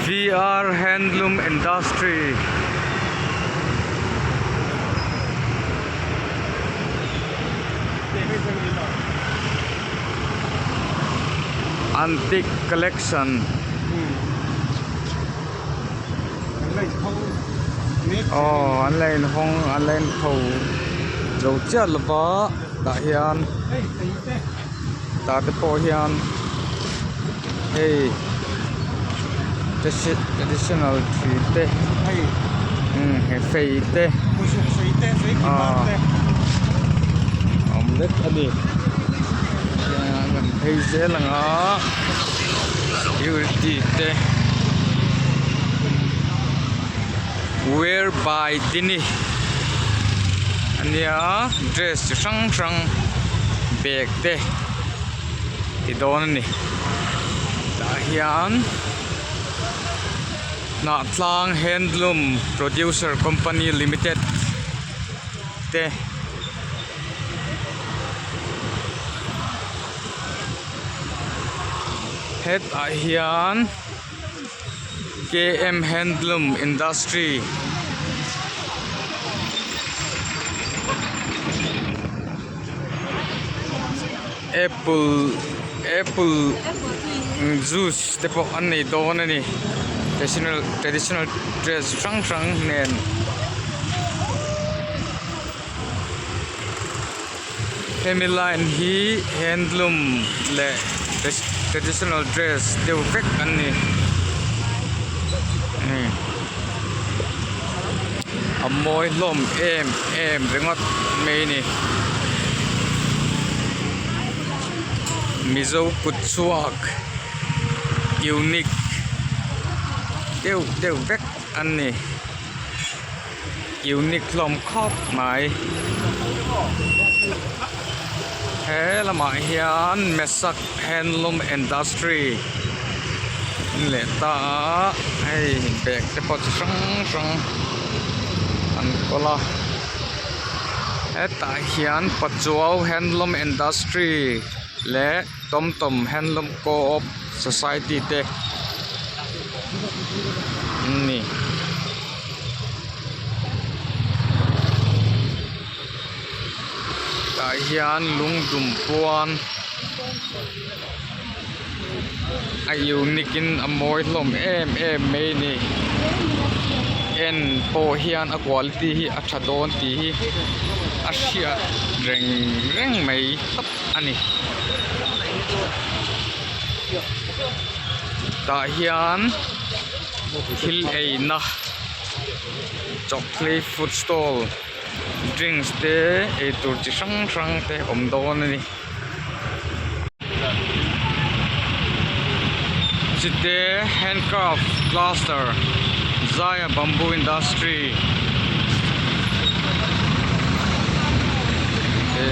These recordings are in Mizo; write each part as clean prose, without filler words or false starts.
VR Handloom Industry Antique Collection aw an la inhawng an la inpho zo chiah lova tah hian tah te pawh hian hei traditional thi te umm he fei te aw a awm vek a ni tihian kan phei zel ang a security te whereby dini ania dress chi hrang hrang bag te ti dawn a ni tah hian Hnahtlang handloom producer company limited te. Hetah hian K M handloom industry apple apple juice te pawh an nei dawn a ni traditional traditional dress hrang hrang nen. Hemi line hi handloom leh traditional dress deuh vek an ni a mawi hlawm em em ringawt mai a ni mizo kut chhuak unique deuh deuh vek an ni. Unique hlawm khawp mai he lamah hian Mesak handloom industry an leh ta a hei bag te pawh chi hrang hrang an kawl a hetah hian Pachuau handloom industry leh Tomtom handloom co-op society te an ni. Tah hian lungdum puan a unique in a mawi hlawm em em mai a ni en pawh hian a quality hi a tha dawn tih hi a hriat reng reng mai tawp a ni tah hian thil eina chawkhlei food stall drinks te eitur chi hrang hrang te awm dawn a ni chite handcraft cluster zaia bamboo industry te.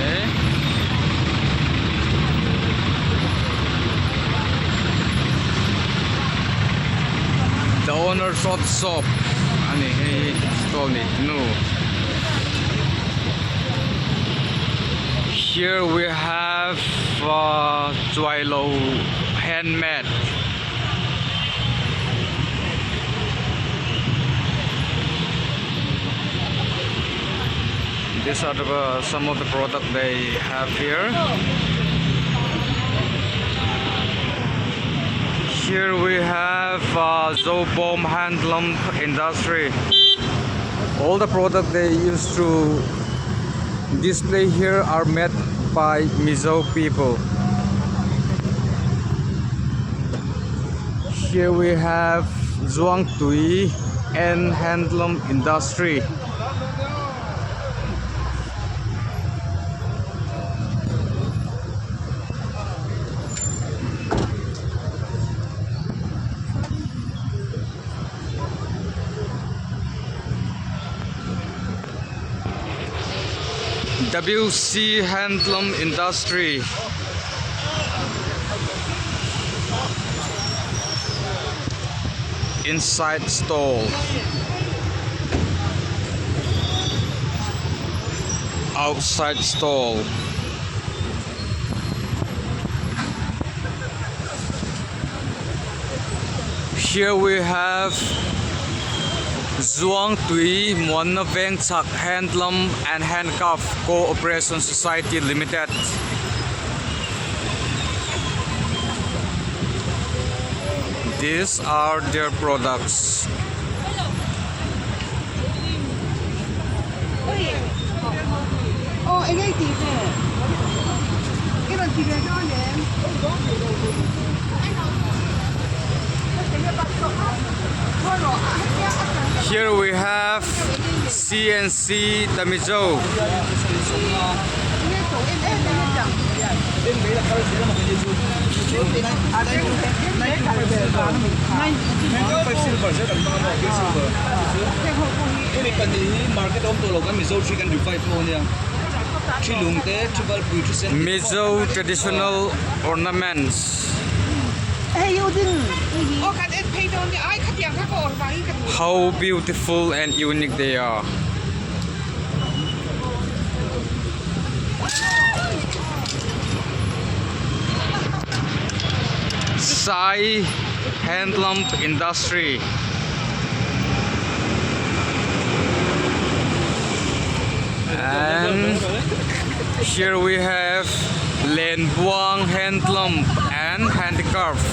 The owner shop shop a ni hei stall nei nu here we have uh chuailo handmade these are the some of the product they have here here we have uh, Zobawm Handloom Industry all the product they used to display here are made by Mizo people here we have Zuangtui and Handloom Industry W C Handloom Industry inside stall outside stall. Here we have Zuangtui Muanna Vengchhak Handloom and Handcraft Cooperation Society Limited. These are their products. Here we have CNC The Mizo. Mizo traditional ornaments. How beautiful and unique they are. Sai Handloom Industry. And here we have Lenbuang Handloom and Handicraft.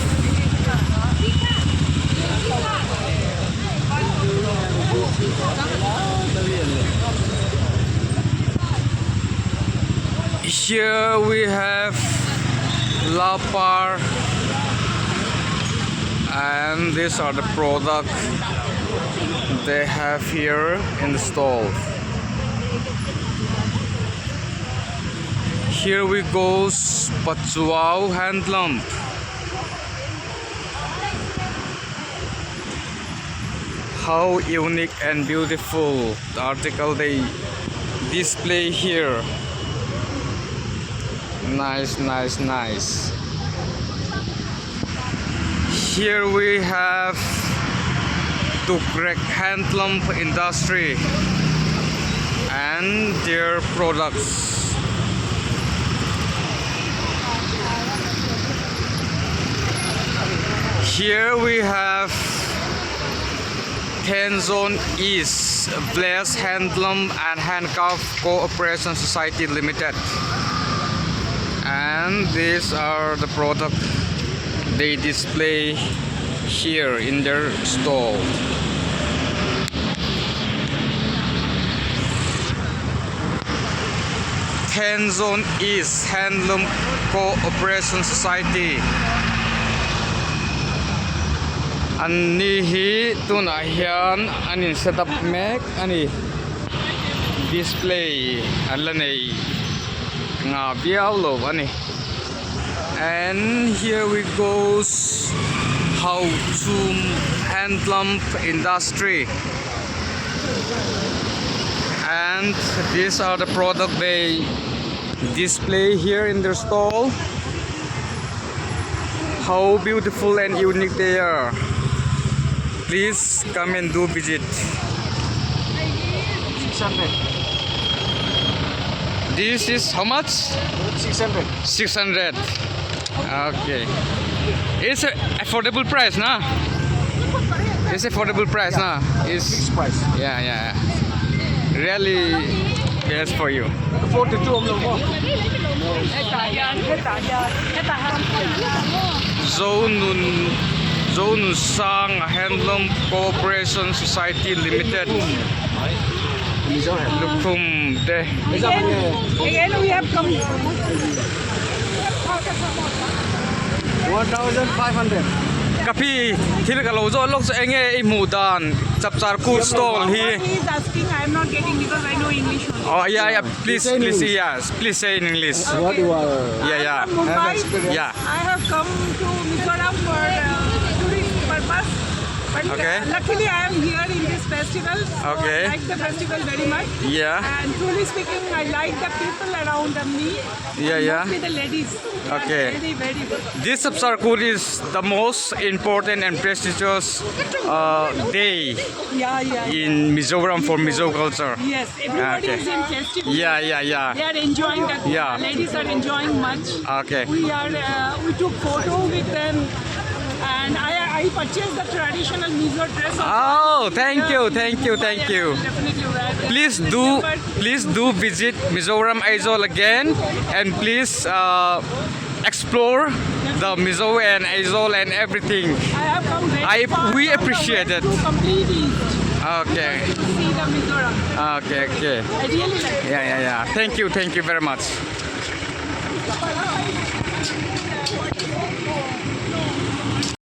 Here we have Lapar and these are the product they have here installed. Here we goes Pachuau Handloom. How unique and beautiful the article they display here. Nice, nice, nice. Here we have Tukrek Handloom Industry and their products. Here we have Tenzone East Bless Handloom and Handcraft Cooperation Society Limited. And these are the product they display here in their stall. Tenzone East Handloom Cooperation Society. An ni hi tunah hian an in set up mek a ni. Display an la nei nga viau lo a ni. And here we goes Hauchhum Handloom Industry. And these are the product they display here in their stall. How beautiful and unique they are. Please come and do visit. 600. This is how much? 600. 600. Okay. It's a affordable price, na? It's affordable price, na? It's Fixed price. yeah, yeah. Really best for you. 42 om lo maw? Zonun Zonunsang Handloom Cooperation Society Limited. Lukhum te. Again, we have come. 1500. Ka pi thil ka lo zawh lawk chu enge i hmuh dan Chapchar Kut stall hi. What he is asking, I am not getting because I know English only. Oh yeah yeah please please yes please say in English. What you are Yeah yeah. From Mumbai, Yeah. I have come to Mizoram for tourist purpose. But Okay. luckily, I am here in this festival. So Okay. I like the festival very much. Yeah. And truly speaking, I like the people around me. Yeah, and yeah. Mostly the ladies. They are Okay. Very, very good. This Chapchar Kut is the most important and prestigious day Yeah, yeah. in Mizoram for Mizo culture. Yes, everybody Okay. is in festival. Yeah, yeah, yeah. They are enjoying the Yeah. ladies are enjoying much. Okay. We are we took photo with them And I, I purchased the traditional Mizo dress. Also. Oh, thank you, thank you, thank you. Definitely wear it. Please do, please do visit Mizoram Aizawl again, and please explore the Mizo and Aizawl and everything. I have come very far We from the appreciate west it. To complete east to see the Mizoram. Okay. I really like it. Yeah. Thank you, thank you very much.